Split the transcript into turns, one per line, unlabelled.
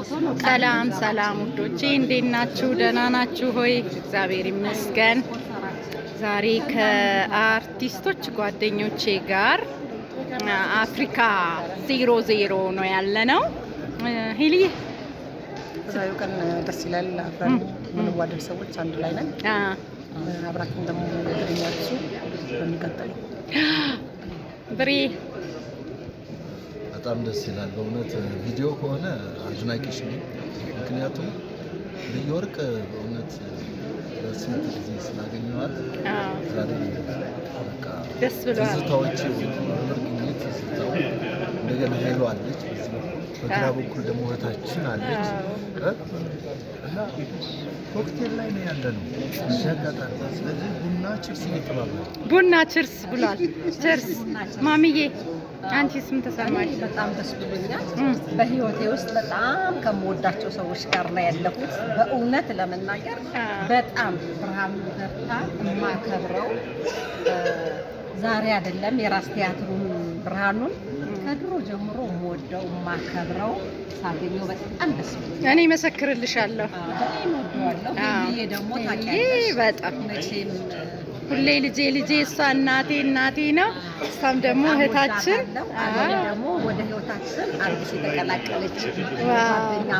ሰላም ሰላም ውዶቼ፣ እንዴት ናችሁ? ደህና ናችሁ ሆይ? እግዚአብሔር ይመስገን። ዛሬ ከአርቲስቶች ጓደኞቼ ጋር አፍሪካ 00 ነው ያለነው። ሄሊ።
ዛሬው ቀን ደስ ይላል። አብረን የምንዋደድ ሰዎች አንድ ላይ ነን። አብራችን ደግሞ የተገኛችሁ በሚቀጥለው
ብሬ።
በጣም ደስ ይላል። በእውነት ቪዲዮ ከሆነ አድናቂሽ ነኝ። ምክንያቱም ልዩ ወርቅ በእውነት ለስንት ጊዜ ስላገኘኋት ዛሬ በቃ
ደስ ብሏል።
ትዝታዎች መርግኘት ትዝታው እንደገና ሄሎ አለች፣ በዚህ በኩል በግራ በኩል ደግሞ እህታችን አለች እና ኮክቴል ላይ ነው ያለ ነው እዚህ አጋጣሚ። ስለዚህ ቡና cheers እየተባባለ
ቡና cheers ብሏል። Cheers ማሚዬ፣ አንቺስ ምን ተሰማሽ?
በጣም ደስ ብሎኛል። በህይወቴ ውስጥ በጣም ከምወዳቸው ሰዎች ጋር ነው ያለሁት። በእውነት ለመናገር በጣም ብርሃኑ በርታ የማከብረው ዛሬ አይደለም፣ የራስ ቲያትሩን ብርሃኑን ከድሮ ጀምሮ የምወደው የማከብረው ሳገኘው በጣም ደስ ብሎኛል።
እኔ መሰክርልሻለሁ።
በጣም እወደዋለሁ። ይሄ ደግሞ
ይሄ
ታውቂያለሽ
በጣም
መቼም
ሁሌ ልጄ ልጄ፣ እሷ እናቴ እናቴ ነው። እሷም ደግሞ እህታችን።
ደግሞ ወደ ህይወታችን አዲስ የተቀላቀለች ጓደኛ።